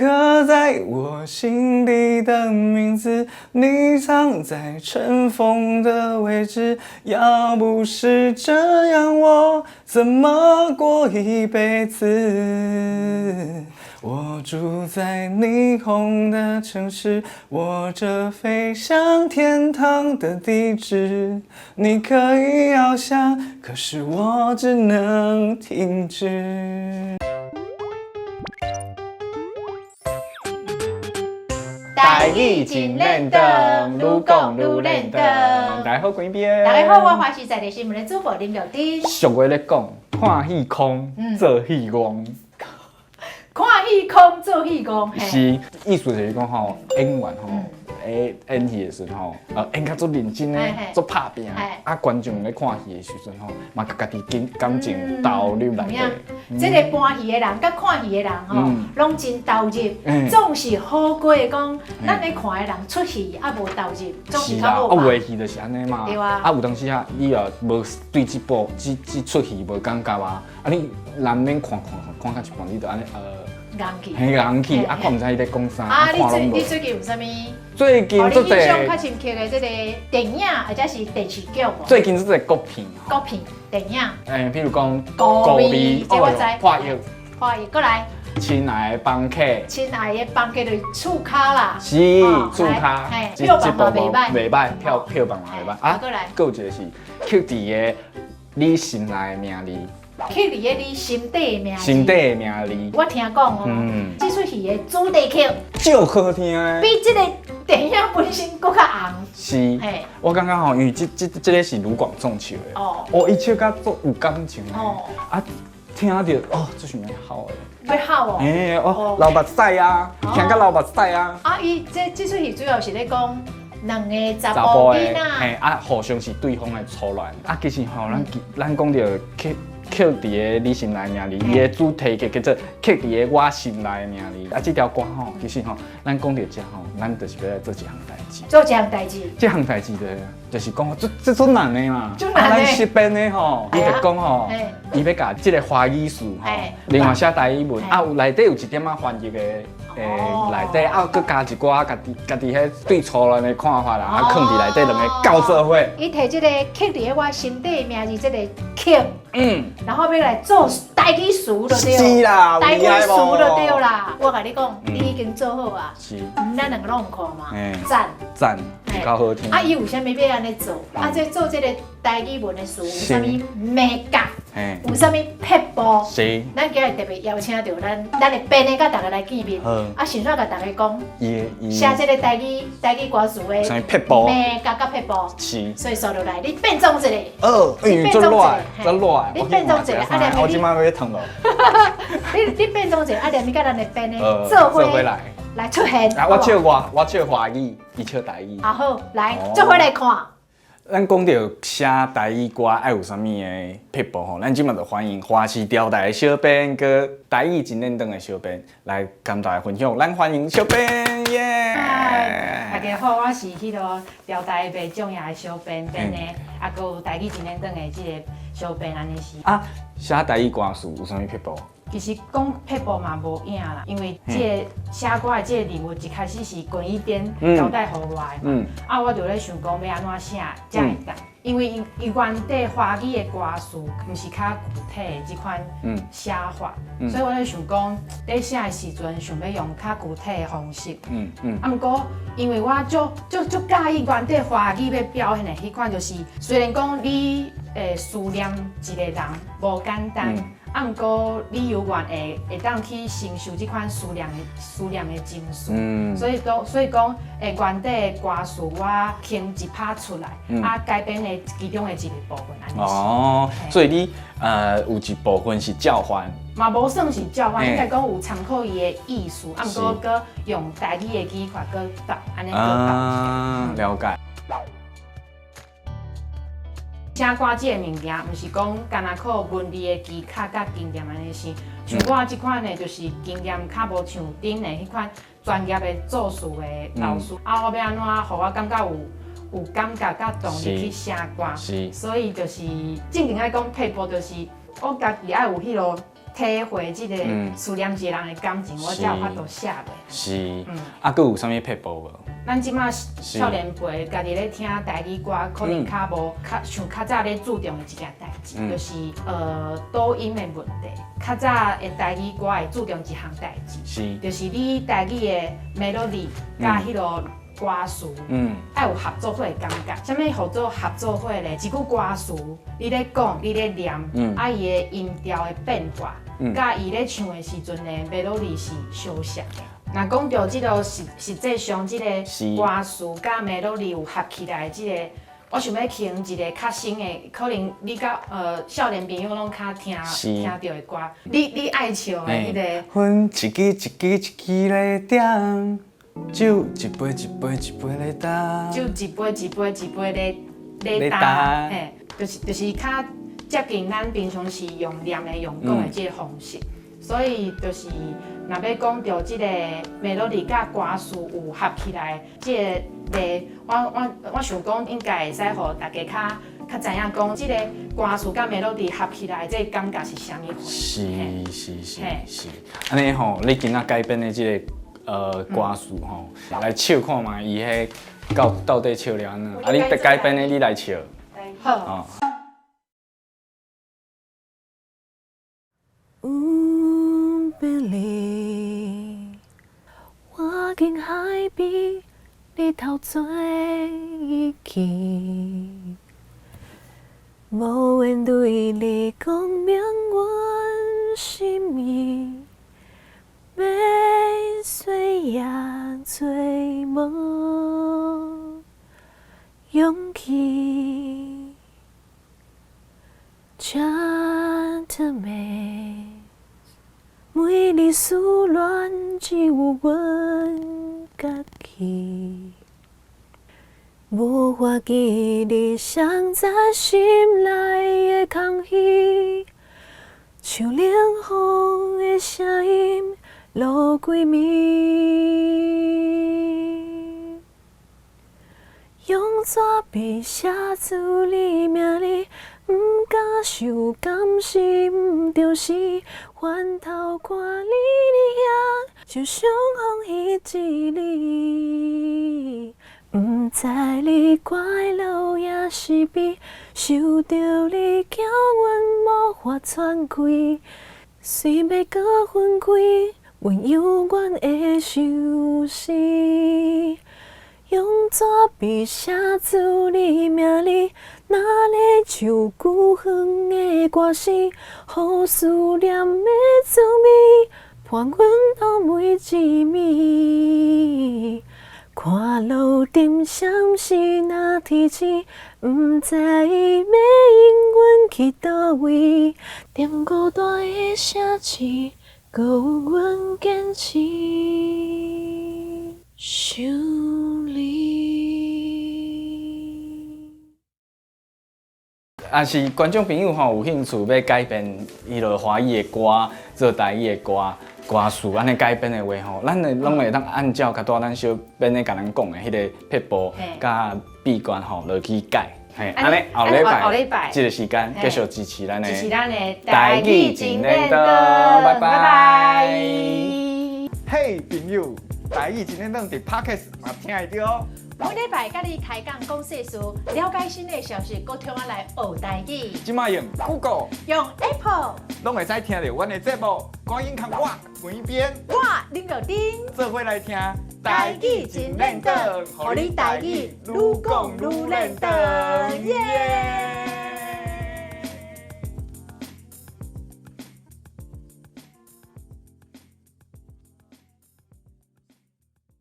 刻在我心底的名字，你藏在塵封的位置。要不是這樣，我怎麼過一輩子？我住在霓虹的城市，握著飛向天堂的地址。你可以翱翔，可是我只能停止。台語真輪轉，愈講愈輪轉。大家好，關邊。大家好，我華視在地新聞的主播林玉珍。俗話咧講，看戲空，做戲戇。看戲空，做戲戇。是，意思就是講吼，演員吼，咧演戲的時陣吼，演甲足認真的，足拍拚，啊，觀眾咧看戲的時陣吼，嘛共家己感情投入內底。這个搬戲的人佮看戲的人吼，攏真投入，總是好過講，咱咧看的人出戲啊無投入，總是較好。啊，有的戲就是按呢嘛。對啊。啊，有當時啊，你也無對這部這這齣戲無感覺啊，啊，你難免看看看看到一半，你就按呢。戇去，嘿，戇去，啊，看毋知伊咧講啥。啊，你最近有啥物？最近做印象較深刻的這个電影，或者是電視劇無？最近做濟國片。國片電影。欸，譬如講。孤味，這我知。破譯。破譯，閣來。親愛的房客。親愛的房客就是厝跤啦。是，厝跤。票房嘛袂䆀。袂䆀，票房嘛袂䆀。啊，閣來。閣有一個是刻佇个你心內的名字。刻佇个你心底的名字。心底的名字。我聽講哦，這齣戲的主題曲。足好聽的。比這个電影本身閣較紅。是。我感覺吼，因為這個是盧廣仲唱的。哦。哦，伊唱甲足有感情的。哦。啊，聽著哦，足想欲哭的。欲哭哦。欸哦，流目屎啊，聽甲流目屎啊。啊，伊這齣戲主要是咧講兩个查埔囡仔。嘿，啊，互相是對方的初戀。啊，其實吼，咱講著刻刻佇个你心內的名字，伊的主題曲叫做刻佇个我心內的名字。啊，這條歌吼，其實吼，咱講著遮吼，咱就是欲來做一項代誌。做一項代誌。這項代誌的，就是講這足難的嘛。足難的。咱身邊的吼，伊就講吼，伊欲共這个華語詞吼，另外寫台語文，啊，有內底有一點仔翻譯的。欸，內底啊，閣加一寡家己家己彼對初戀的看法啦，啊，囥佇內底兩个鬥做伙。伊提這个刻佇个我心底的名字，這个曲，然後欲來做台語詞就對。是啦，台語詞就對啦。我共你講，你已經做好啊。是。咱兩个攏有看嘛？讚。讚，有夠好聽。啊，伊為啥物欲按呢做？啊，這做這个台語文的詞，有啥物眉角？有啥物撇步？是。咱今日特別邀請著咱的編的，佮大家來見面。啊，先煞共大家講，寫這个台語歌詞的撇步，眉角佮撇步。是。所以煞落來，你變裝一下。哦，哎，足熱，足熱。你變裝一下，啊，連我這擺欲燙咯。你變裝一下，啊，連伊佮咱的編的做伙來來出現。啊，我唱我，我唱華語，伊唱台語。啊好，來做伙來看。咱講著寫台語歌愛有啥物的撇步吼，咱這擺就歡迎華視調台的小編，閣台語真輪轉的小編來共大家分享。咱歡迎小編耶！大家好，我是彼个調台白種葉的小編編的，啊，閣有台語真輪轉的這個小編按呢是。啊，寫台語歌詞有啥物撇步？其實講撇步嘛無影啦，因為這个寫歌的這个任務一開始是關一點交代予我的嘛，啊，我就咧想講欲按怎寫才會當，因為伊伊原底華語的歌詞毋是較具體的這款寫法，所以我咧想講，咧寫的時陣想欲用較具體的方式，啊，毋過因為我足足足佮意原底華語欲表現的彼款，就是雖然講你會思念一个人無簡單。啊，毋過你猶原會當去承受這款思念的情緒，所以講，原底的歌詞我輕一拍出來，啊，改編的其中的一个部分按呢。哦，所以你有一部分是照翻。嘛無算是照翻，應該講有參考伊的意思，啊，毋過閣用台語的語法閣搭，按呢閣搭。了解。寫歌這个物件，毋是講干焦靠文字的技巧佮經驗按呢生。像我這款的，就是經驗較無像恁的彼款專業的作詞的老師。啊，我欲按怎，予我感覺有感覺佮動力去寫歌。所以就是正經愛講撇步，就是我家己愛有彼个體會這個思念一個人的感情，我才有法度寫落。是，啊，閣有啥物撇步無？咱這馬少年輩家己咧聽台語歌，可能較無較像較早咧注重的一件代誌，就是抖音的問題。較早的台語歌會注重一項代誌，就是你台語的 melody 佮彼个歌詞，愛有合做伙的感覺。啥物號做合做伙咧？一句歌詞，你咧講，你咧念，啊伊的音調的變化，佮伊咧唱的時陣呢，melody 是相像的。若講著這个實際上，這個歌詞佮 melody 有合起來，這个我想欲聽一个較新的，可能你佮少年朋友攏較聽聽著的歌，你愛唱的彼个。阮一支一支一支咧點，酒一杯一杯一杯咧乾。酒一杯一杯一杯咧乾，嘿，就是較接近咱平常時用念的用講的這个方式，所以就是若欲講著這个 melody 佮歌詞有合起來，這个例，我想講應該會使予大家較較知影講，這个歌詞佮 melody 合起來，這个感覺是啥物款。是是是是，按呢吼，你今仔改編的這个歌詞吼，來唱看覓，伊彼到底唱了按怎？啊，你改編的你來唱。好。有別離，我敬海邊，日頭做去，無緣對你講明阮心意，欲說也做無勇氣。Gentleman，每日思戀只有阮家己，無法記得雙在心內的空虛，像冷風的聲音落規暝，用紙筆寫出你名字，毋敢想，敢是毋著是，回頭看你佇遐，就相逢彼一日。毋知你快樂抑是悲，想著你叫阮無法喘氣，雖欲閣分開，阮猶原會相思。用紙筆寫出你名字，若咧唱久遠的歌詞，予思念的滋味伴阮度每一暝。看路燈閃時若天晴，毋知欲引阮去佗位。踮孤單的城市，閣有阮堅持想你。啊是觀眾朋友吼有興趣欲改編彼落華語的歌做台語的歌歌詞按呢改編的話吼，咱會攏會當按照較拄仔咱小編咧共咱講的彼个撇步佮秘訣吼落去改。嘿，按呢後禮拜這个時間繼續支持咱的支持咱的台語真練當，拜拜。嘿，朋友，台語真練當佇 Podcast 嘛聽會著哦。每禮拜佮你開講講世事，了解新的消息，閣聽我來學台語。這馬用 Google，用 Apple，攏會使聽著阮的節目。趕緊共我關邊，我林若丁，做伙來聽台語真練當，予你台語愈講愈練當，耶！